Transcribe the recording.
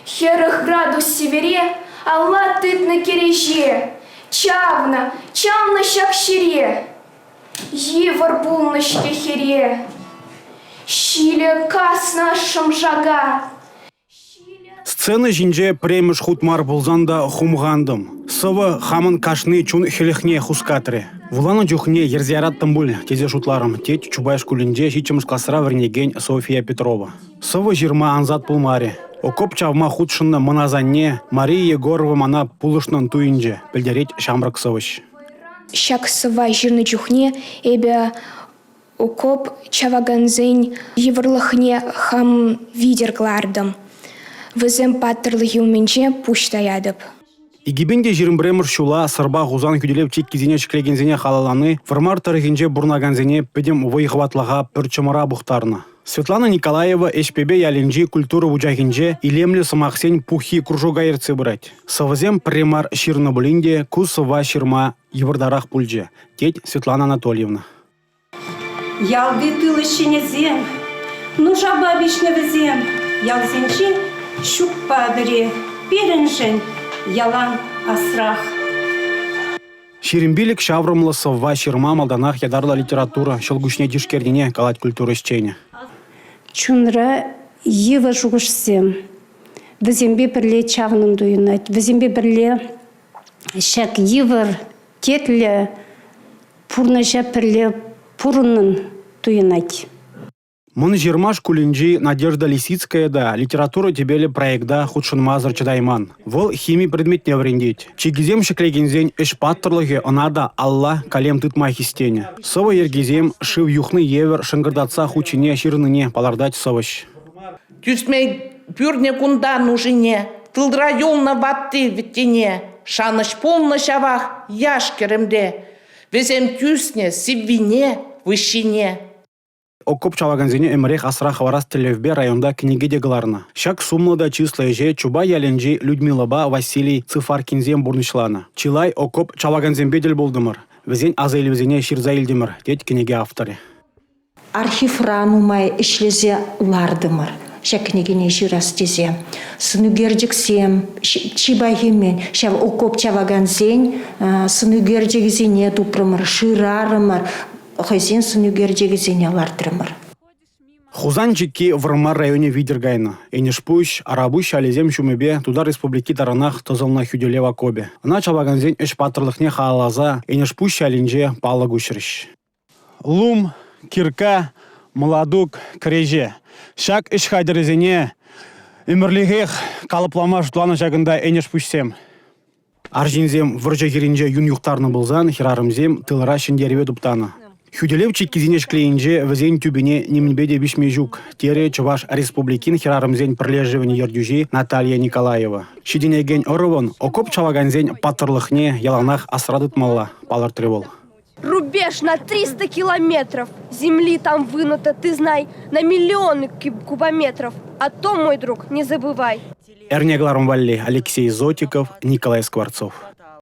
40 градус сивӗре алла тытнӑ кӗреҫе, чавнӑ, чавнӑ ҫак ҫӗре. Йывӑр пулнӑ-ҫке хӗре. Ҫилӗ каснӑ шӑм-шака. Сцена ҫинче пӗрремӗш хут мар пулсан та хумхантӑм. Сӑвӑ хамӑн кашни чун хӗлӗхне хускатрӗ. Вуланӑ чухне йӗрсе яраттӑм пуль тесе шутларӑм, тет Чупай шкулӗнче ҫиччӗмӗш класра вӗренекен София Петрова. Сӑвӑ ҫырма ансат пулмарӗ. Окоп чавма хутшӑннӑ мӑн асанне Мария Егорова мана пулӑшнӑн туйӑнчӗ, пӗлтерет ҫамрӑк сӑвӑҫ. Ҫак сӑвва ҫырнӑ чухне эпӗ Окоп чавакансен йывӑрлӑхне хам витӗр кӑлартӑм. Вӗсем паттӑрлӑхӗ умӗнче пуҫ таятӑп. 2021 ҫула Сӑрпа Хусан хӳтӗлев чиккисене ҫӗклекенсене халаллани Вӑрмар тӑрӑхӗнче пурӑнакансене пӗтӗм вӑй-хӑватлӑха пӗр чӑмӑра пухтарнӑ. Светлана Николаева Эҫпепе ялӗнчи культура вучахӗнче илемлӗ сӑмахсен пуххи кружока ертсе пырать. Сӑвӑсем пӗрре мар ҫырнӑ пулин те ку сӑвва ҫырма йывӑртарах пулчӗ, тет Светлана Анатольевна. Ялти тыл ӗҫченӗсем, нушапа пиҫнӗ вӗсем, ялсенче ҫукпа пӗре пирӗншӗн ялан асрах. 25 ҫаврӑмлӑ сӑвва ҫырма малтанах ятарлӑ литература ҫӑлкуҫне тишкернине калать культура ӗҫченӗ. Чунра йывӑр шухӑшсем, вӗсемпе пӗрле чавнӑн туйӑнать, вӗсемпе пӗрле ҫак йывӑр, тертлӗ пурнӑҫа пӗрле пурӑннӑн туйӑнать. Мӑнҫырма шкулӗнчи Надежда Лисицкая та литература тӗпелӗ проекта хутшӑнмасӑр чӑтайман. Вӑл хими предметне вӗрентет. Чикӗсем ҫӗклекенсен ӗҫ паттӑрлӑхӗ ӑна та алла калем тытма хистенӗ. Сӑвӑ йӗркисем шыв юхнӑ евӗр шӑнкӑртатса хут ҫине ҫырнине палӑртать сӑвӑҫ. Тӳсме пӳрнӗ кунта нушине, тылра юлнӑ ватти-вӗттине, шанӑҫ пулнӑ ҫавах яш-кӗрӗмре. Вӗсем тӳснӗ сиввине, выҫҫине. Окоп чавакансене ӗмӗрех асра хӑварас тӗллевпе районта кӗнеке те кӑларнӑ. Ҫак сумлӑ та чыслӑ ӗҫе Чупай ялӗнчи Людмилӑпа Василий Цыфаркинсем пурнӑҫланӑ. Чылай окоп чавакансемпе тӗл пултӑмӑр, вӗсен аса илӗвӗсене ҫырса илтӗмӗр, тет кӗнеке авторӗ. Архивра нумай ӗҫлесе лартӑмӑр ҫак кӗнекене ҫырас тесе. Сӑнӳкерчӗксем, чи пахи мӗн, ҫав окоп чавакансен сӑнӳкерчӗкӗсене тупрӑмӑр, шырарӑмӑр, хӑйсен сӑнӳкерчӗкӗсене лартрӑмӑр. Хусан чикки Вӑрмар районӗ витӗр кайнӑ. Энӗшпуҫ, Арапуҫ ялӗсем ҫумӗпе Тутар Республики таранах тӑсӑлнӑ хӳтӗлев окопӗ. Ӑна чавакансен ӗҫ паттӑрлӑхне халалласа Энӗшпуҫ ялӗнче палӑк уҫрӗҫ. Лум, кирка, мӑлатук, кӗреҫе. Ҫак ӗҫ хатӗрӗсене ӗмӗрлӗхех калӑплама шутланӑ ҫакӑнта Энӗшпуҫсем. Арҫынсем вӑрҫӑ хирӗнче юн юхтарнӑ пулсан хӗрарӑмсем тылра ҫӗнтерӗве туптанӑ. Хӳтӗлев чиккисене ҫӗкленинче вӗсен тӳпине нимӗнпе те виҫме ҫук, терӗ Чӑваш Республикин хӗрарӑмсен пӗрлешӗвӗн ертӳҫи Наталья Николаева. Ҫитӗнекен ӑрӑвӑн окоп чавакансен паттӑрлӑхне яланах асра тытмалла, палӑртрӗ вӑл. Рубеж на 300 километров. Земли там вынуто, ты знай, на миллионы кубометров. О том, мой друг, не забывай. Эрне кӑларӑм валли Алексей Зотиков, Николай Скворцов.